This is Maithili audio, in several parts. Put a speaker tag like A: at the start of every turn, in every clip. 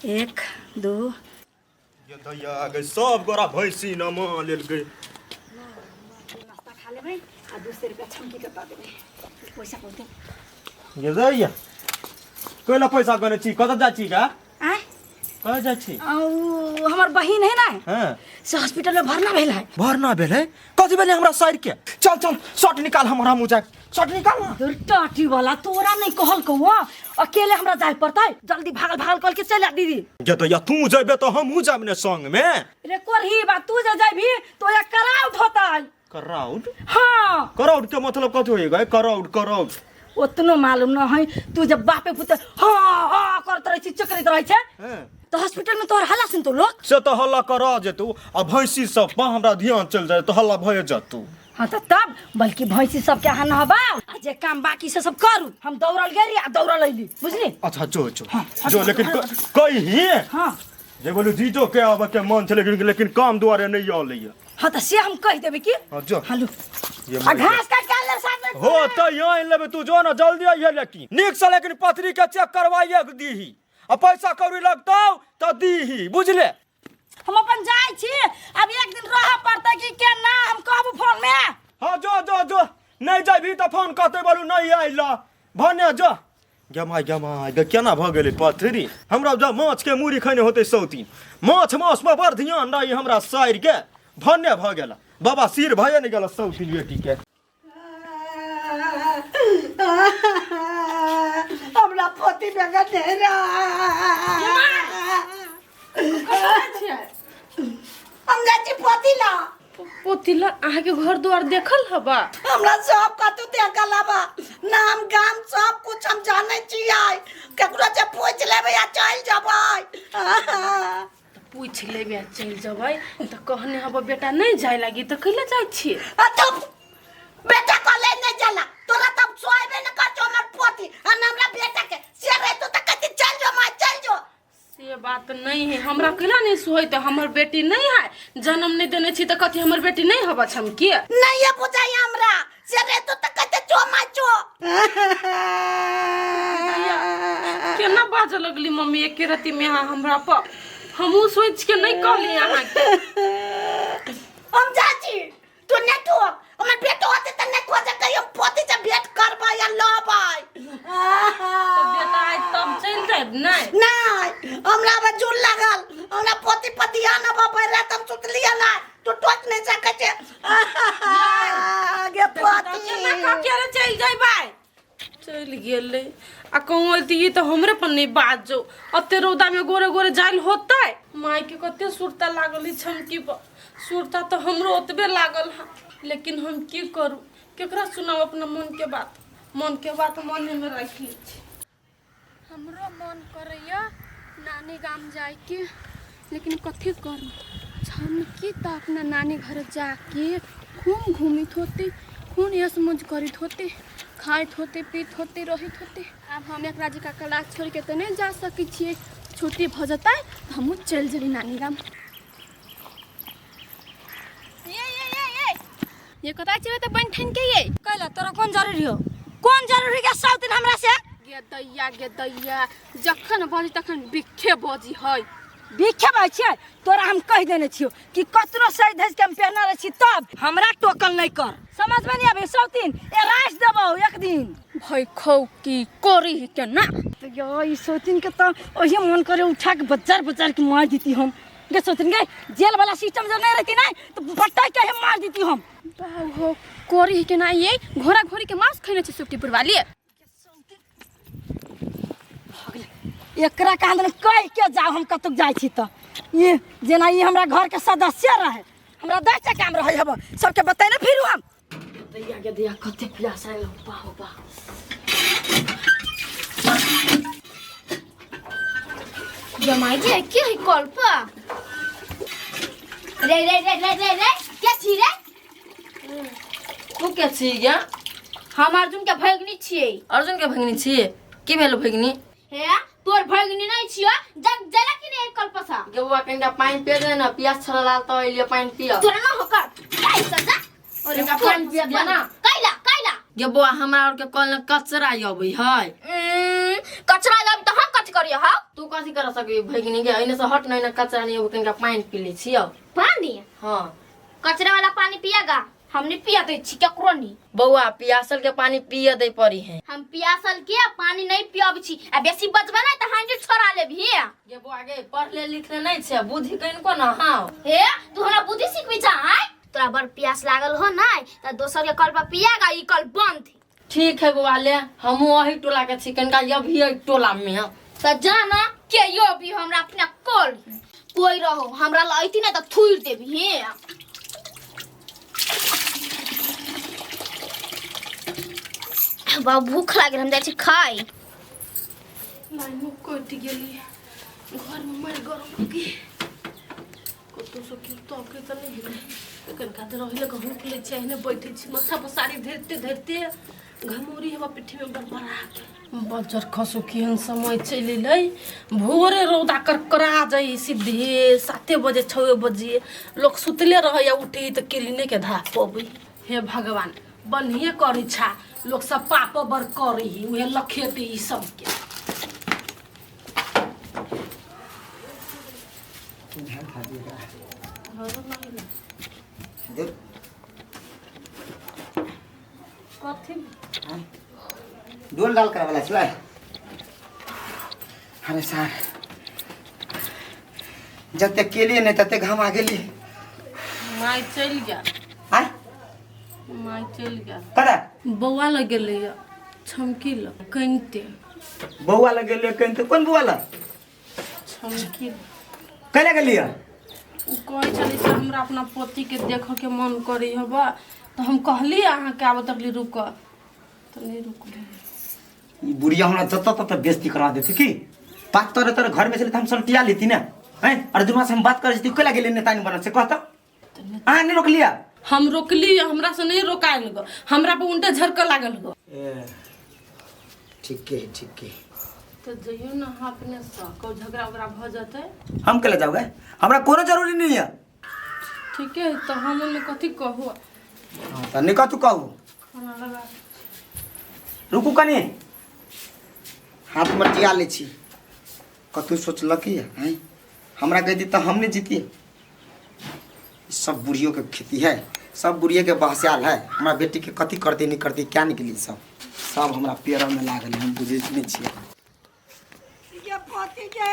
A: एक दू।
B: ये दैया गई सब गोरा भैंसी नमा लेल गई।
A: नाश्ता खा लेबै आ 200 रुपया छमकी के दऽ देबै, पैसा पहुँचतै।
B: ये दैया कैला पैसा गने छी, कतऽ जाइ छी गा?
A: आँय?
B: कतऽ जाइ छी?
A: आ, उ हमर बहिन है ना,
B: हाँ,
A: से हॉस्पिटल में भरना भेल है।
B: भरना भेल है? कथी भेलै हमरा सर के? चल चल, शर्ट निकाल, हमरा मुँह जाए, शर्ट निकाल ना।
A: धुर टाटी वाला, तोरा नहीं कहल कौआ, अकेले हमरा जाए पड़तै। जल्दी भागल भागल कल के चल आ दीदी।
B: ये दैया तू जेबे तो हमहूँ जाब ने संग में।
A: रे कोरही बा, तू जे जाबी तो या कराउट होतै।
B: कराउट?
A: हाँ।
B: कराउट के मतलब कथी होई गए? कराउट कराउट
A: ओतनो मालूम न है। तू जब बापे पुते हाँ हाँ करत रहै छी, चकरैत रहै छै।
B: हाँ।
A: तो हॉस्पिटल में तोहर हल्ला सुनतो लोग।
B: से तो हल्ला करा जेतू आ भैंसी सब पर हमरा ध्यान चल जाए तो हल्ला भए जेतू।
A: हाँ तो तब बल्कि भैंसी सबके अहाँ नहबाओ आ जे काम बाकी से सब करू। हम दौड़ल गेली आ दौड़ल अइली, बुझली?
B: अच्छा जो जो।
A: हाँ,
B: जो, लेकिन कही
A: हाँ
B: जे बोलू जीजो के आबे के मन छै, लेकिन लेकिन काम दुआरे नहीं आले।
A: हाँ तो से हम कह देबे की।
B: हाँ, जो।
A: हालू
B: ये
A: आ
B: मर गया।
A: घास काट के आनले साथ में।
B: हो तो यहाँ आनि लेबे, तू जो ना जल्दी आइहे, लेकिन नीक से, लेकिन पथरी के चेक करवाइए दीही आ पैसा कौड़ी लगतौ तो दीही, बुझले?
A: हम अपन जाइ छी, अब एक दिन रह पड़तै कि के ना हम कहबू फोन में।
B: हाँ जो जो जो, नहीं जाबी तो फोन कहते बोलू नहीं आइला भने जो। गमाय गमाय गे, केना भऽ गेलै पथरी? हमरा जब माछ के मूड़ी खैने होतै सौतीन, माछ मास पर बड़ ध्यान रही हमरा साइर के, भन्ने भऽ गेल बाबा सिर भए नहि गेल सौतीन बेटी के।
C: हमरा पोती बेगर नहीं रहा। हम जाइ छी पोती ला।
D: पोती ला? अहाँके घर द्वार देखल हबा?
C: हमरा सब कतौ देखल हबा, नाम गाम सब कुछ हम जानै छियै। केकरो जे पूछि लेबै आ चलि जेबै।
D: पूछि लेबै आ चलि जेबै तऽ कहने हबा बेटा नहीं जाय लागी, तऽ कैला जाइ छियै?
C: आ तब बेटा कॉलेज नहीं जाला तोरा, तब सोएबे न करछौ हमर पोती आ न हमरा बेटा के से रहितो तऽ कहती चल जो माँ चल जो।
D: से बात नहीं है, हमरा कैला नहीं सोहते? हमर बेटी नहीं है? जन्म नहीं देने छी तऽ कथी हमर बेटी नहीं हबा छम के?
C: नहीं है बुझाई हमरा से रहितो तऽ कहते जो माँ जो।
D: केना बाजऽ लगली मम्मी एके रति में अहाँ हमरा पर? हमहूँ सोचि के नहीं कहली अहाँके।
C: हम जाइ छी, तू नहीं ठोक। हमर बेटो होते तऽ नहीं खोजे कहियो हम पोती से भेंट करबै या लबै।
D: तऽ बेटा आइ तब चलि जायब नहीं?
C: नहीं, हमरा में जुल लागल, हमरा पोती पतिया न बाबा रात हम सुतलिए ना, तू टोक नहीं सकै छे गे पोती।
D: केना कऽ के चलि जेबै? चलि गेलै आ कहूँ अतियै तऽ हमरे पर नहि बाजो। एते रौदामे गोरे गोरे जाइल होतै? मायके कते सुरता लागल है छमकी पर, सुरता तऽ हमरो ओतबे लागल है, लेकिन हम की करू? केकरा सुनाउ अपना मनके बात? मनके बात मनेमे राखि लै छी।
E: हमरो मन करैया नानी गाम जाइके, लेकिन कथी करू? छमकी तऽ अपना नानी घर जाके खूब घूमित होते, खूब यश मौज करैत होते, खाइत होते, पीत होते, रहैत होते। आब हम एकरा जकाँ क्लास छोड़िके तऽ नहि जा सकै छियै। छुट्टी भऽ जेतै तऽ हमहूँ चलि जेबै नानी गाम। ये ये ये ये ये कतऽ जेबै तऽ बनि ठानि के ये?
A: कैला तोरा कोन जरूरी हो, कोन जरूरी के सब दिन हमरा से?
E: गे दैया गे दैया, जखन बजी तखन बिखे बजी है।
A: बिखे बाजै छियै? तोरा हम कहि देने छियौ कि कतनो सज धज के हम पहनने रहै छी तब हमरा टोकल नहीं कर, समझ में नहीं आबै? सौतीन ए रास देबौ एक दिन।
E: भई खौ की करी के ना।
A: तो यो ई सौतीन के तो ओही मन करे उठा के बजार बजार के मार देती हम। गे सौतीन गे, जेल वाला सिस्टम जब नहीं रहती ना तो पट्टा के हम मार देती हम।
E: बाऊ हो, करी के ना। ये घोड़ा घोड़ी के मांस खैने छै सुखटीपुर वाली।
A: एकरा कहाँ दन कह के जाओ हम कतौ जाइ छी तऽ ये जेना ई हमरा घर के सदस्य रहे, हमरा 10 काम रहे हब सबके बतेने फिरू हम। दैया गे दैया, कते प्यास आयल, बा हो बा।
E: जमाई जे के है कॉल पर? रे रे रे रे रे रे, के छी रे?
F: तू के छी गे?
E: हम अर्जुन के भगनी छियै।
F: अर्जुन के भगनी छी? की भेल भगनी?
E: हे, तोर भगनी नहीं छियो, जग जला कि नहीं कल पसा?
F: गे बौआ, कनिका पानि पिए दे ना, प्यास छल लाल तऽ एलियै पानि पिय।
E: तोरा ना होकर काई सजा।
F: कनिका पानि पिए दे ना।
E: कैला कैला?
F: गे बौआ, हमरा और के कल में कचरा अबै है।
E: कचरा जब तऽ हम कथी करियो हाउ
F: तू कथी कर सकबी भगिनी गे एने से हट नहीं ना कचरा नहीं कनिका पानि पी लै छियौ।
E: पानी?
F: हाँ।
E: कचरा वाला पानी पिएगा? हम नहीं पिया दै छी केकरो नहीं।
F: बौआ पियासल के पानी पिय दै पड़ी है।
E: हम पियासल के पानी नहीं पियब छी आ बेसी बचबे नहीं त हांडी छोड़ा लेबही।
F: गे बौआ गे पढ़ले लिखले नहीं छै बुद्धि कनिको न। हाँ
E: हे तू हमरा बुद्धि सिखबी जा आय? तोरा बड़ प्यास लागल हो नहीं त दोसर के कल पर पिएगा ई कल बंद।
F: ठीक है बौआ ले हमहूँ अही टोला के छी कनिका अभी एहि टोला में।
E: त जाना के यो भी हमरा अपना कल कोई रहो हमरा ल अइती ना त थुइर देबी। हे बाबू भूख लागल हम जाइ छी खाइ।
D: लाइनो कटि गेली घरमे मारि गरम लगी कतौ से केओ तकै तऽ नहि हेतै कनिका देर रहि लए हुक लै छियै एहने बैठै छी माथा पर साड़ी धरिते धरिते घमौरी हेबा पिट्ठीमे बड़बड़ा के बज्जर खसू केहन समय चलि एलै भोरे रौदा करकरा जाइ सीधे 7 बजे 6 बजे लोक सुतले रहैया उठे तऽ किरिने के धाप पबै। हे भगवान बढ़िए करै छा लोक सब पाप बड़ करै ही उहे लखेते ई सबके। कथी
G: डोल डाल कर वाला छलै। अरे सर जते केलिए नहीं तते घाम आ गेली।
D: माय चलि गेल।
G: आय
D: माय चलि गेल।
G: कदा
D: बौआ लग गेलै छमकी लग कनिते।
G: बौआ लग गेलै कनिते? कोन बौआ लग?
D: छमकी।
G: कैला गेलियै?
D: ओ कहै छलै से हमरा अपना पोतीके देखऽके मन करै हबा तऽ हम कहली अहाँके आबऽ तकली रुकऽ तऽ नहि रुकलै।
G: ई बुढ़िया हमरा जतऽ ततऽ बेइज्जती करा देती की बात तोरे तोरे घर में छलै तऽ हम सलटिया लेती ना हैं। अरे दुनिया से हम बात करै छी तू कैला गेलै नेतानी बनल से कहता अहाँ नहीं रोकलिया?
D: हम रोकली हमरा से नहीं रोकायल गो हमरा पर उल्टे झरकऽ लागल गो।
G: ए ठीक है ठीक है
D: तऽ जइयो ना अहाँ अपने से कहू झगड़ा उगड़ा भऽ जेतै।
G: हम कैला जाओगे? हमरा कोनो जरूरी नहीं है।
D: ठीके है तऽ हम ओहिमे कथी कहू?
G: हाँ तऽ नहीं कथू कहू।
D: खाना लगा
G: रुकू कनी हाथ मटिया लै छी। कतू सोचलक हैं हमरा कह दी तऽ हम नहीं जीतिए। सब बुढ़ियों के खेती है सब बुढ़िए के बहस्याल है। हमरा बेटी के कथी करती नहीं करती क्या निकली सब सब हमरा पेड़ में लागल हम बुझे नहीं छियै।
C: ये पोती के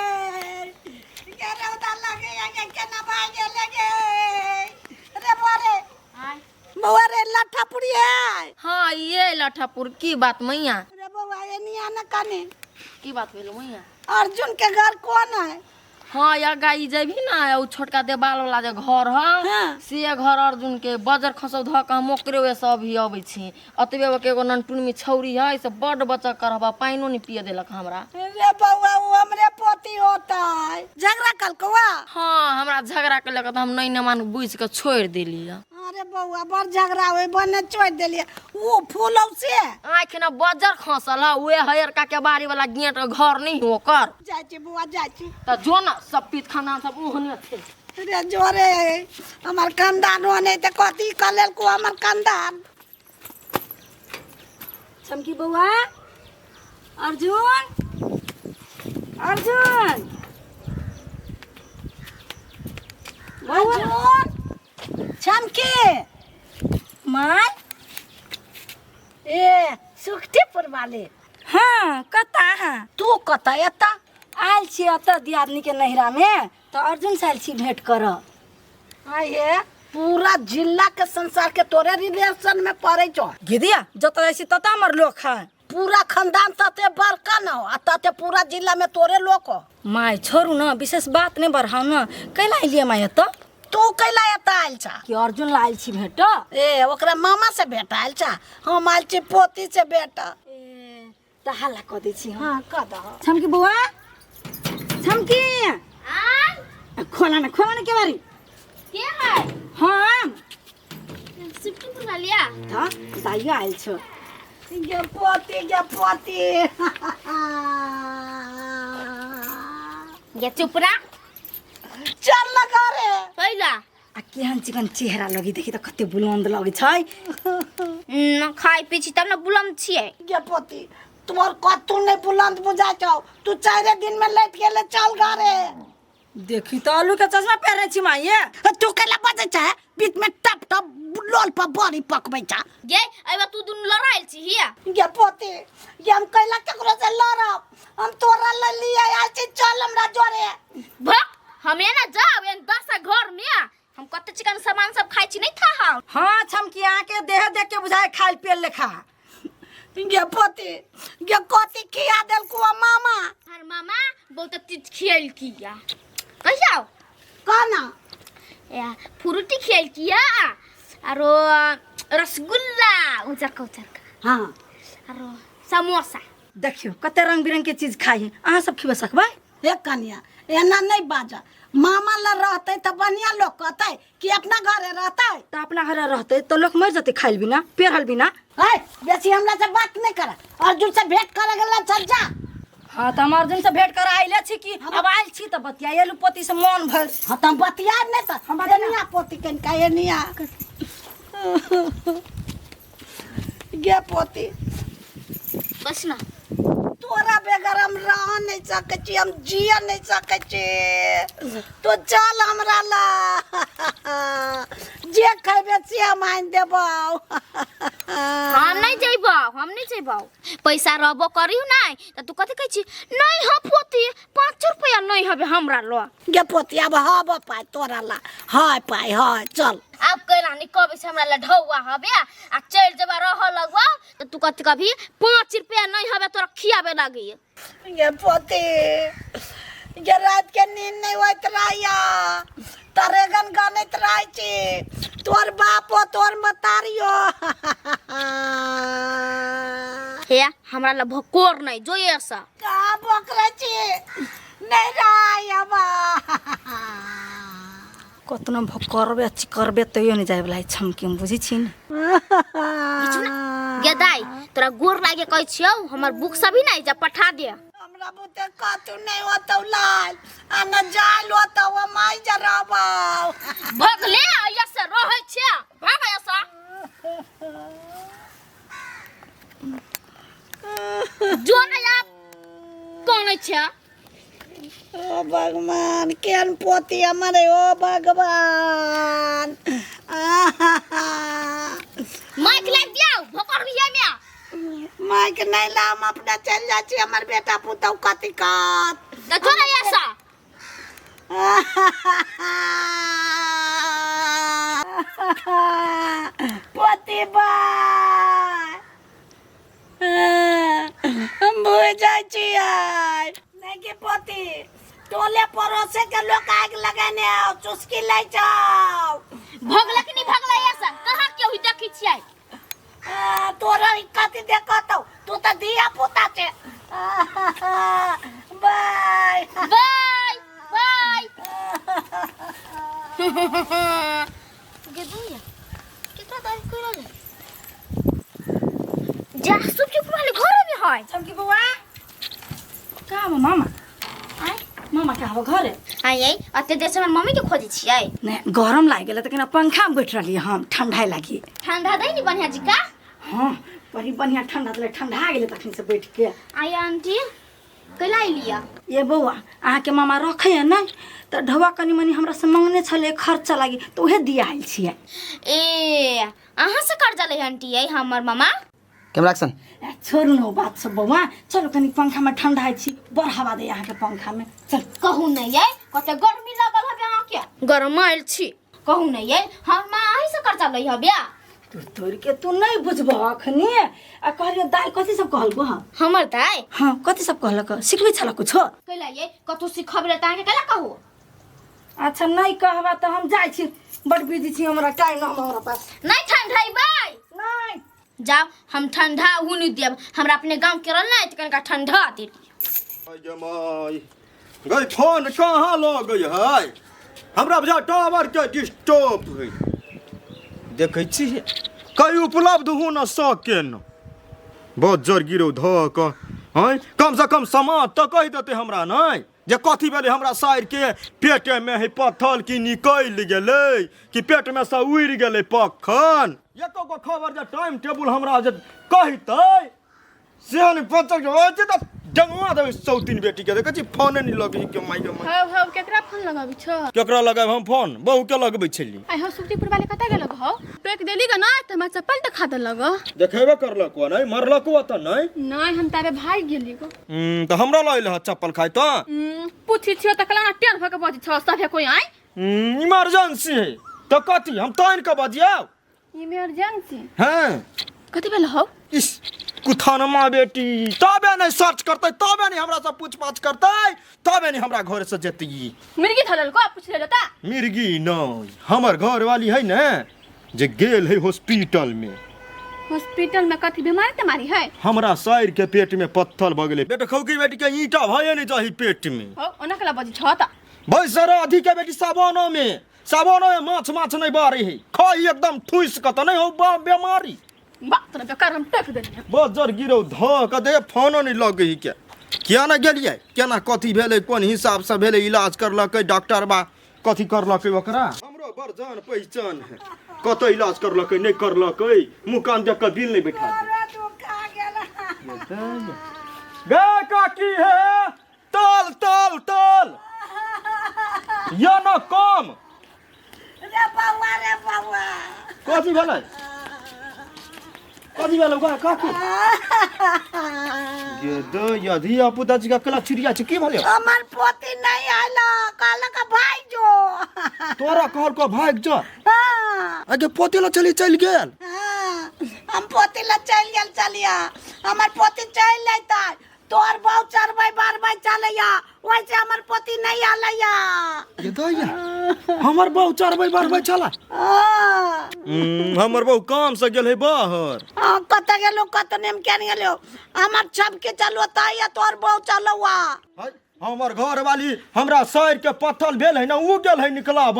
C: ये रौदा लगे ये केना भाग गेले गे रे बोरे बौआ रे लट्ठापुरी है।
F: हाँ ये लट्ठापुर की बात मैया?
C: रे बौआ ये निया न कने
F: की बात भेल मैया?
C: अर्जुन के घर कौन है?
F: हाँ या गाई जेबही ना उ छोटका देवाल वाला जे घर है
C: हाँ।
F: से घर अर्जुन के बजर खसौ धऽ के हम ओकरे वे सब ही अबै छी। अतबे के एगो ननटुन में छौरी है से बड बचक करबा पानिओ नहीं पिए देलक हमरा।
C: रे बौआ वो हमरे पोती होता है झगड़ा कलकवा।
F: हाँ हमरा झगड़ा के लके तऽ हम नहीं मान बुझ के छोड़ देली।
C: अरे बौआ बड़ झगड़ा होय बने छोड़ देलिए वो फूलौ से
F: आँख ना बजर खसल है उहे हयरका के बाड़ी वाला गेट घर नहीं ओकर।
C: जाइ छी बौआ जाइ छी।
F: तऽ जो ना सब पीत खाना सब ओहने छै।
C: रे जोरे हमर खानदान ओने तऽ कथी कऽ लेलको हमर खानदान।
A: चमकी बौआ अर्जुन अर्जुन
C: अर्जुन चमकी
A: माय
C: ए सुखटीपुर वाले।
A: हाँ कता? हाँ
C: तू कता एता?
A: आयल छी एतऽ दियादनी के नैहरा में तऽ अर्जुन से आयल छी भेंट करऽ।
C: आये पूरा जिला के संसार के तोरे रिलेशन में पड़े छौ।
A: गिदिया जतऽ जाइ छी ततऽ हमर लोक है।
C: पूरा खानदान तते बड़का न हो आ तते पूरा जिला में तोरे लोक हो।
A: माय छोड़ू न विशेष बात नहीं बढ़ाउ न। कैला एलियै माय एतऽ?
C: तू कैला एतऽ आयल छा?
A: कि अर्जुन ला आयल छी भेंट।
C: ए ओकरा मामा से भेंट आयल छा हम आयल छी पोती से भेंट।
A: ए तऽ हल्ला कऽ दै छी हम।
C: हाँ कऽ दह।
A: छमकी बौआ छमकी खोला ना खोला ना केवारी।
E: के है?
A: हाँ
E: सुखटीपुर वालिया।
A: तऽ दाइयो आयल छौ।
C: गे पोती गे पोती।
E: गे चुप रह।
C: चल लगा रे।
E: कैला?
A: आ केहन चिकन चेहरा लगी देखी तऽ कते बुलंद लगै छै।
E: न खाइ पी छी तब न बुलंद छियै।
C: गे पोती तोर कतू नहीं बुलंद बुझा छौ, तू 4 दिन में लैट गेले, चल घरे।
A: देखी तो आलू के चश्मा पहने छी माइये।
C: तू केला बजै छै बीच में टप टप लोल पर बड़ी पकबै छ।
H: गे अइबा तू दुनू लड़ाइल छी हिया।
C: गे पोती, गे हम कैला केकरो से लड़ब, हम तोरा ले लिया आयल छी, चल हमरा जोरे।
H: भक हमे ना जाब एन 10 घर में हम कते चिकन सामान सब खाइ छी नहीं था हम।
A: हाँ छमकी आके देह देख के बुझाए खाइल पियल लेखा।
C: गे पोती, गे कथी खिया देलकू मामा?
H: हर मामा बहुत चीज खियल किया। कहिया
C: कहना
H: या फ्रूटी खियल किया आरो रसगुल्ला उजरका उजरका।
C: हाँ
H: आरो समोसा।
A: देखियो कते रंग बिरंग के चीज खाई है, अहाँ सब खिबे सकबै?
C: हे कनिया एना नहीं बाजा, मामा ल रहते त बढ़िया लोग कहते कि अपना घरे रहते।
A: त अपना घरे रहते तो लोग मर जते खाइल बिना पेरल बिना।
C: है बेसी हमरा से बात नहीं कर, अर्जुन से भेंट करे गेला चल जा।
A: हाँ त हम अर्जुन से भेंट कर आइले छी कि अब आइल छी त बतियाएलु पोती से मन भर।
C: हाँ त हम बतिया नहीं त हम एनिया पोती कनिका एनिया गे पोती
H: बस ना।
C: तोरा बेगर हम रह नहीं सकै छी, हम जिया नहीं सकै छी, तो चल हमरा ला जे खैबे से हम आनि देबौ।
H: हम नहीं जइबौ, हम नहीं जइबौ, पैसा रहबो करियो नहीं त तू कथी कहै छी नहीं ह पोती 5 रुपया नहीं हबे हमरा ल।
C: गे पोती अब हब पाइ तोरा ला, हय पाइ हय चल।
H: अब कैला नहीं कबे से हमरा ला ढौआ हबे आ चल जबा रह लगवा त तू कथी कभी 5 रुपया नहीं हबे तोरा खियाबे लागी।
C: गे पोती गे रात के नींद नहीं होइत रहैया, तरेगन गनैत रहै छी, तोर बापो तोर मतारियो।
H: हे हमरा ला भकोर नहीं जो ऐसा
C: का बकरै छी नहीं रहैया बा।
A: कतना भकरबे चिकरबे तैयो नहीं जाए वाला छमकी हम बुझै छी ने।
H: गे दाई तोरा गोर लागे कहै छियौ हमर बुक सब ही नहीं जा पठा दे।
C: हमरा बुते कतू नहीं होतौ लाल आ न जाल होतौ हम आई जा रहबौ।
H: भगले आया से रहै छै भाग आया से जो न आप कोन छै।
C: ओ भगवान केहन पोती हमर, ओ भगवान।
H: माइक लाग दिया भोकर भी है में।
C: माइक नहीं ला, हम अपना चल जा छी, हमर बेटा पुतौ कथी कत
H: त जो न ऐसा।
C: पोती बा हम भूल जाइ छी आइ। नहीं के पोती टोले पड़ोसे के लोग आग लगाने आओ चुस्की लै जाओ।
H: भगला कि नहीं भगला ऐसा कहाँ के हुई देखी छियै?
C: तोरा ई कथी देखतौ, तू त धिया पुता छे। बाय
H: बाय बाय। गे दुनिया केकरा दाई कइला जा जा सब चुप रहले घरे में है।
A: छमकी बौआ कहाँ हो मामा?
H: आय
A: मामा कहाँ हो घरे?
H: आय आय अते देर से हमर मम्मी के खोजै छियै।
A: नहीं गरम लागि गेलै त केना पंखा में बैठ रहली हम, ठंडा लागि।
H: ठंडा दै नि बढ़िया जी का?
A: हाँ बड़ी बढ़िया ठंडा देलै, ठंडा गेलै तखन से बैठ के।
H: आय आंटी कैला अइलियै?
A: ये बौआ अहाँके मामा रखैया नहि त ढौआ कनि मनि हमरा से मंगने छलै खर्चा लागि त उहे दिया आयल छियै।
H: ए अहाँ से कर्जा लै आंटी आई हमर मामा?
G: Camera action.
A: छोड़ू न बात सब बौआ, चलो कनि पंखा में ठंडा छी, बड़ हवा दे अहाँके पंखा में, चल।
H: कहू नहीं ये कते गर्मी लगल हबे अहाँके, गरम आयल छी। कहू नहीं ये हम माँ अहीं से कर्जा लै हबे।
A: तू तोड़ के तू नहीं बुझबह अखनी। आ कहलियो दाइ कथी सब कहलको हँ?
H: हमर दाइ?
A: हाँ कथी सब कहलक, सिखबै छल कुछो?
H: कैला ये कतौ सिखबै त अहाँके कैला कहू?
A: अच्छा नहीं कहबा त हम जाइ छी, बड़ बिजी छी, हमरा टाइम न हमरा पास।
H: नहीं ठंडैबै?
A: नहीं।
H: जाओ हम ठंडा हूँ नहीं देब, हमरा अपने गांव के रहल नहीं त कनिका ठंडा दे।
B: गई फोन कहाँ लगै है? हमरा बुझा टावर के डिस्टर्ब है। देखै छी कहीं उपलब्ध हो न सके न, बहुत जोर गिरो धऽ कऽ हैं, कम से कम समाज तऽ कहि देतै हमरा नहीं जे कथी भेलै हमरा साइर के पेटे में है पत्थर की निकलि गेलै कि पेट में से उड़ि गेलै पखन। एको गो खबर जे टाइम टेबुल हमरा जे कहितै से नहि पचल के होय छै तऽ डंगवा देबै सौतीन बेटी के देखै छी फोने नहि लगै के माय के माय।
E: हौ हौ, केकरा फोन लगाबी छो?
B: केकरा लगाब हम फोन? बहू के लगबै छली।
E: आइ हौ, सुखदीपुर वाले कतऽ गेलक हौ? टोकि देली ग ना तऽ हमरा चप्पल देखा देलक ग।
B: देखेबे करलक नहि, मरलक तऽ नहि।
E: नहीं, हम ताबे भागि गेली गो।
B: तऽ हमरा लऽ अयलै चप्पल खाइ तऽ।
E: पूछी छियो तऽ कला टेढ़ भऽ के बजै छौ सभे कोई आइ।
B: इमरजेंसी है तऽ कथी हम तानि कऽ बजियौ?
E: इमरजेंसी?
B: हाँ।
E: कथी भेल हौ?
B: इस कुथानमा बेटी तबे नहि सर्च करतै, तबे नहि हमरा से पूछ पाछ करतै, तबे नहि हमरा घर से जेतै।
E: मिर्गी धरल को पूछ ले ता।
B: मिर्गी नहि, हमर घर वाली है ने जे गेल है हॉस्पिटल में।
E: हॉस्पिटल में कथी बीमारी तमारी है?
B: हमरा सर के पेट में पत्थर भऽ गेलै बेटा। खौकी बेटी के ईंटा भए नहि जाही पेट में।
E: हौ, ओना कला बजै छौ त?
B: भाई सर अधि के बेटी सावनो में, सावनो में माछ माछ नहीं बारी है, खाई एकदम ठूस के तऽ नहीं हो बा बीमारी।
E: बा तोरा बेकार हम टोकि देलियै।
B: बजर गिरौ धऽ के दे फोनो नहीं लगै है के किया ना गेलियै, केना कथी भेलै, कोन हिसाब से भेलै, इलाज करलकै डॉक्टर बा कथी करलकै ओकरा? हमरो बड़ जान पहचान है, कतऽ इलाज करलकै नहीं करलकै, मुँह कान देख के बिल नहीं बैठा दे। गे काकी है तल तल तल या ना कम।
C: रे बौआ, रे बौआ।
B: कथी भेलै? कथी भेलै गा काकी? ये दो या धिया पुता जी का कला चिड़िया छै, की भेलै?
C: हमर पोती नहीं आयल, कहलक भाग जो।
B: तोरा कहलको भाग जो?
C: हाँ।
B: अगे पोती ला चली चलि गेल?
C: हाँ, हम पोती ला चलि गेल चलिया। हमर पोती चलि अयतै, तोहर बहु चरबै बारबै चलैया, ओहिसे हमर पोती नहीं आलैया।
B: ये दैया, हमर बहु चरबै बारबै चला?
C: हाँ।
B: हमर बहु काम से गेल है बाहर।
C: हाँ, कतऽ गेलो, कतऽ नेम केन गेलो, हमर सबके चलो तैया तोहर बहु चलौआ।
B: है, हमर घर वाली हमरा सर के पत्थर भेल है ना, उ गेल है निकलाब।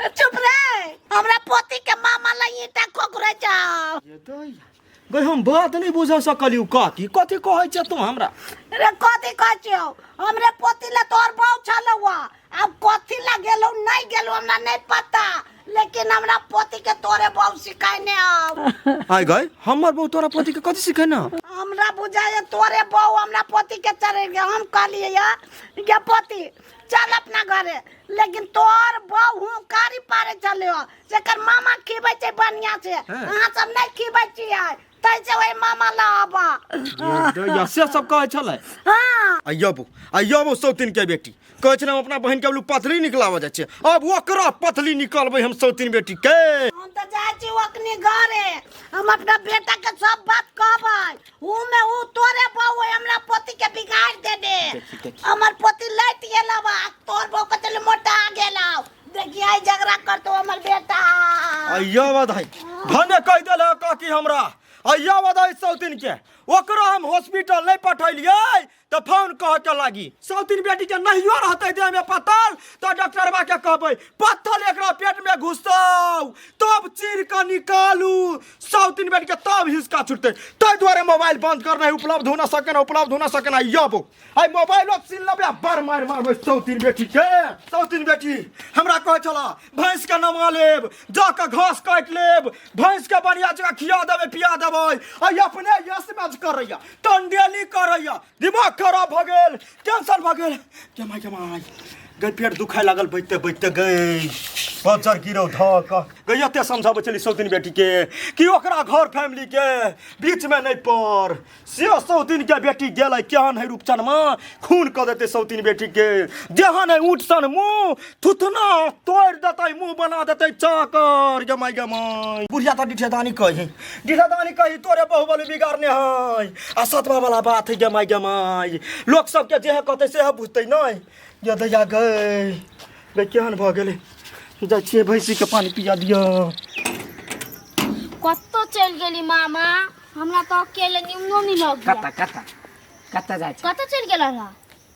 C: चुप रे, हमरा पोती के मामा ला ईंटा खोखरे जाओ।
B: ये दैया गई, हम बात नहीं बुझ सकलियौ काकी, कथी कहै छै तू हमरा?
C: रे कथी कहै छियौ, हमरे पोती ला तोहर बहु छलौआ, आब कथी ला गेलौ नहीं गेलौ हमरा नहीं पता, लेकिन हमरा पोती के तोरे बहु सिखाइने आब।
B: आइ गई, हमर बहु तोरा पोती के कथी सिखेना?
C: हमरा बुझाय तोरे बहु हमरा पोती के चढ़ गेल। हम कहलियै या गे पोती चल अपना घरे, लेकिन तोहर बहु कारी पारे चलियो, जेकर मामा खिबै छै बढ़िया से, अहाँ सब नहीं खिबै छियै, तै से ओहि मामा ला आबा।
B: या से सब कहै छलै?
C: हाँ।
B: अयबो अयबो सौतीन के बेटी कहै छलै हम अपना बहिन के बोलू पतली निकलाबऽ जाइ छियै, अब ओकरा पतली निकलबै हम सौतीन बेटी के।
C: हम तऽ जाइ छी ओकनी घरे, हम अपना बेटा के सब बात कहबै, ऊ में ऊ तोरे बहु है हमरा पोती के बिगाड़ देने, हमर पोती लैट गेल बा, तोर बहु के चल मोटा गेल। देखिए आई झगड़ा करतो हमर बेटा।
B: अय्या बधाई भने कहि देल काकी हमरा, अय्या बधाई सौतीन के, ओकरा हम हॉस्पिटल नहीं पठेलियै तऽ फोन कह के लागी सौतीन बेटी के नहियो रहतै देह में पत्थर तऽ डॉक्टरबा के कहबै पत्थर एकरा पेट में घुसौ तब चीर के निकालू सौतीन बेटी के, तब हिसका छुटतै। ताहि दुआरे मोबाइल बंद करना है, उपलब्ध हो ना सके ना, उपलब्ध हो ना सके ना। यबो आई मोबाइलो छीन लेबै आ बड़ मारि मारबै सौतीन बेटी के। सौतीन बेटी हमरा कहै छला भैंस के नमा लेब, जा के घास काटि लेब, भैंस के बढ़िया जगह खिया देबै पिया देबै, आ अपने यस मैच करैया टंडेली करैया, दिमाग खराब भऽ गेल, टेंशन भऽ गेल। के माय के माय गई, पेट दुखाय लागल बैठते बैठते गई, बजर गिरौ धऽ कऽ गई। एते समझाबै छली सौतीन बेटी के कि ओकरा घर फैमिली के बीच में नहीं पड़, से सौतीन के बेटी गेलै केहन है रूपचनमा, खून कऽ देतै सौतीन बेटी के, जेहन है ऊँट सन मुँह थुथना तोड़ि देतै, मुँह बना देतै चाकर। गमाइ गमाइ बुढ़िया तऽ डिठेदानी कही, डिठेदानी कही तोरे बहु बलु बिगाड़ने है, आ सतवा वाला बात है। गमाइ गमाइ लोक सबके जे कहतै से बुझतै नहि। ये दैया गई गई केहन भऽ गेलै, जाइ छियै भैंसीके पानि पिया दिअ।
H: कतऽ चलि गेली मामा? हमरा तऽ अकेले निमनो नहीं लग गया।
I: कतऽ कतऽ कतऽ जाइ छै?
H: कतऽ चलि गेल रहा?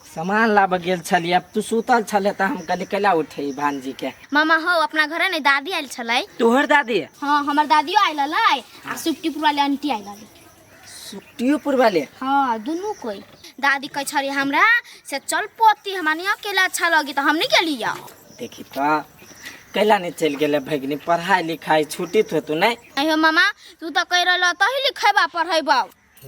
I: सामान लाबऽ गेल छलियै, अब तू सुतल छले तऽ हम कहली कैला उठे भानजी के।
H: मामा हो, अपना घरे नहीं दादी आयल छलै।
I: तोहर दादी?
H: हाँ, हमर दादियो आयल हलै आ सुपटीपुर वाले आंटी आयल हलै।
I: सुपटियोपुर वाले?
H: हाँ, दुनू कोई। दादी कहै छली हमरा से चल पोती, हमरा नहीं अकेला अच्छा लगी, तऽ हम नहीं गेलियै।
I: देखी तऽ कैला नहीं चलि गेलै भगिनी, पढ़ाई लिखाई छुटित होतु नहीं?
H: अयो मामा, तू तऽ कहि रहल तही लिखेबा पढ़ेबा।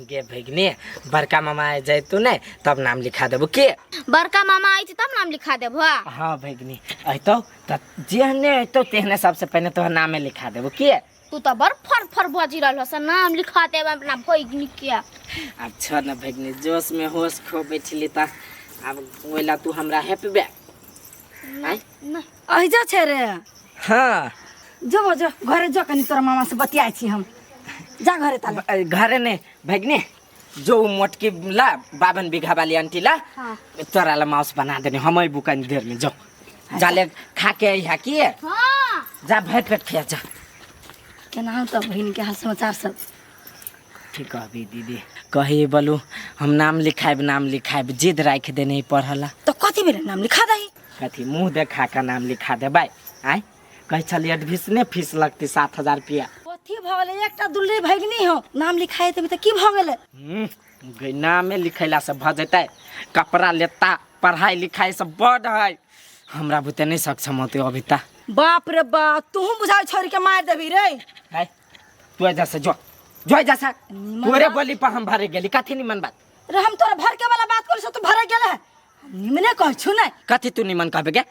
I: गे भगिनी, बड़का मामा आ जैतु ने तब नाम लिखा देबो के।
H: बड़का मामा आइ तब नाम लिखा देबो।
I: हाँ भगिनी, अयतौ त जेहने अयतौ तेहने सबसे पहले तोहर नामे लिखा देबो के।
H: तू तो बड़ फर फर बजी रहल हस, नाम लिखा देब अपना भगिनी के।
I: अब छ न भगिनी, जोश में होश खो बैठली त अब ओइला तू हमरा हैप्पी बैक।
A: अहिजा छै रे।
I: हाँ
A: जो जो घरे जो, कनी तोरा मामा से बतियाइ छी हम, जा घरे ताले।
I: घरे ने भगिनी, जो मोटकी ला 52 बीघा वाली आंटी ला।
H: हाँ।
I: तोरा ला माउस बना देने हम अइबू कनी देर में, जो जाले खा के अइहा की।
H: हाँ
I: जा भर पेट खिया जा।
A: केना त बहिन के हाल समाचार सब
I: ठीक कहबी दीदी? कही बोलू हम नाम लिखाइब, नाम लिखाइब, जिद राखि देने पढ़ला।
A: तो कथी भेलै नाम लिखा दही?
I: कथी मुँह देखा के नाम लिखा देबै? आँय कहै छलियै एडमिशने फीस लगतै 7000 रुपया।
A: कथी भऽ गेलै? एकटा दुल्ली भगिनी हो, नाम लिखाइ देबै तऽ की भऽ गेलै?
I: नामे लिखैला से भऽ जेतै? कपड़ा लेता पढ़ाई लिखाई सब बड है, हमरा बुते नहीं सक्षम होते अभी तक।
A: बाप रे बाप, तू बुझाइ छोरी के मार देबी रे।
I: है तू एजा से जो, जो एजा से, तोरे बोली पर हम भरे गेली। कथी निमन बात
A: रे? हम तोरा भरके वाला बात करै छौ, तू भरे गेले है। हम निमने कहै छु नै।
I: कथी तू निमन कहबे गे?